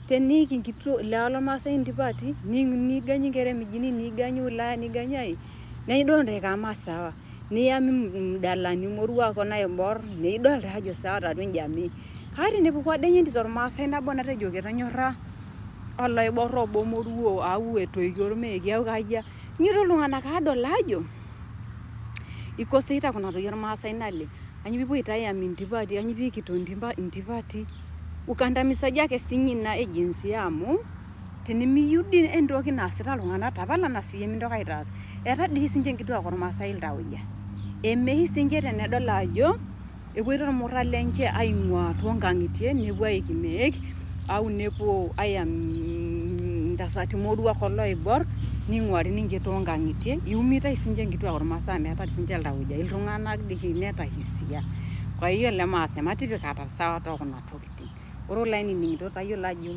Teniiki ilewa lormaasai intipati, niganyi inkera e mijini, niganyi wilaya, niganyi ai, naa idol kama sawa. Niyami mdalani moruak onaibor, nidol taa ajo sawa tiatua enjamii. Kake tenepuku ade ninye entito ormaasai nabo natejo ketonyora oloibor obo moruo au etoikio ormeeki au kaja, nitoki iltung'anak adol ajo ikoseita kuna toyie ormaasai naleng. Kanyo piipuo ayam intipati? Kanyo piikito intipati? Ukandamizaji ake sinye ina e jinsia, amu tenimiyieu dii entoki naasita iltung'anak, tapala na siyie mintoki aitaas. Eeta dii sinche nkituak ormaasai iltauja. Emehi sinche tenedol ajo epoito irmurran lenche aing'uaa toonkang'itie, nepuo aik imeek au nepuo ayam intasati moruak oloibor, ning'uari ninche toonkang'itie. Iumitai sinche nkituak ormaasai amu eeta sinche iltauja, iltung'anak dii neeta hisia. Kwa hiyo lemaasai, matipikata sawa too kuna tokitin. Ore olainining'ito tayiolo ajo.